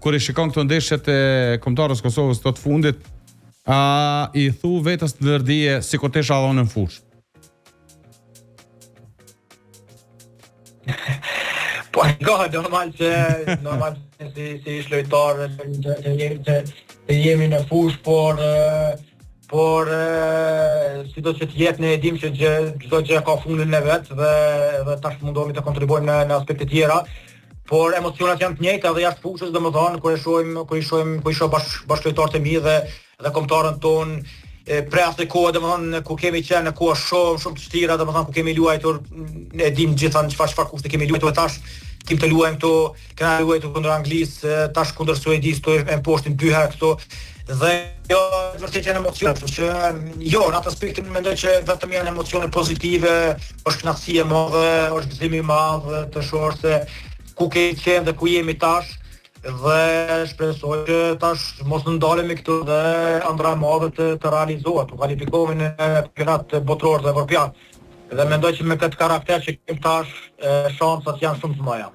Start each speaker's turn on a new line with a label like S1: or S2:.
S1: Kur i shikon këto ndeshjet e kombëtares së Kosovës këto të fundit, a i thu vetes në ndërdije sikur të isha edhe unë në fushë?
S2: Po ka normal që normal si si ish lojtar që që jemi që, që jemi në fushë, por por sido që të jetë ne e dimë që gjë, çdo gjë ka fundin e vet dhe dhe tash mundohemi të kontribuojmë në në aspekte tjera. Por emocionet janë të njëjta edhe jashtë fushës, domethënë kur e shohim, kur i shohim, kur i shoh bash bashkëlojtarët e mi dhe dhe kombëtaren tonë e, prej asaj kohe, domethënë ku kemi qenë në kohë shumë shumë të vështira, domethënë ku kemi luajtur, e dim gjitha në çfarë çfarë kushte kemi luajtur e tash kemi të luajmë këtu, kena luajtur kundër Anglisë, tash kundër Suedisë, këtu e mposhtim dy herë këtu dhe jo vërtet janë emocione, kështu që jo, në atë aspekt mendoj që vetëm janë emocione pozitive, është kënaqësi e madhe, është gëzim i madh të shohësh se ku kemi qenë dhe ku jemi tash dhe shpresoj që tash mos të ndalemi këtu dhe ëndrra e madhe të, të realizohet, të kualifikohemi në kampionat botëror dhe evropian. Dhe mendoj që me këtë karakter që kemi tash, shansat janë shumë të mëdha.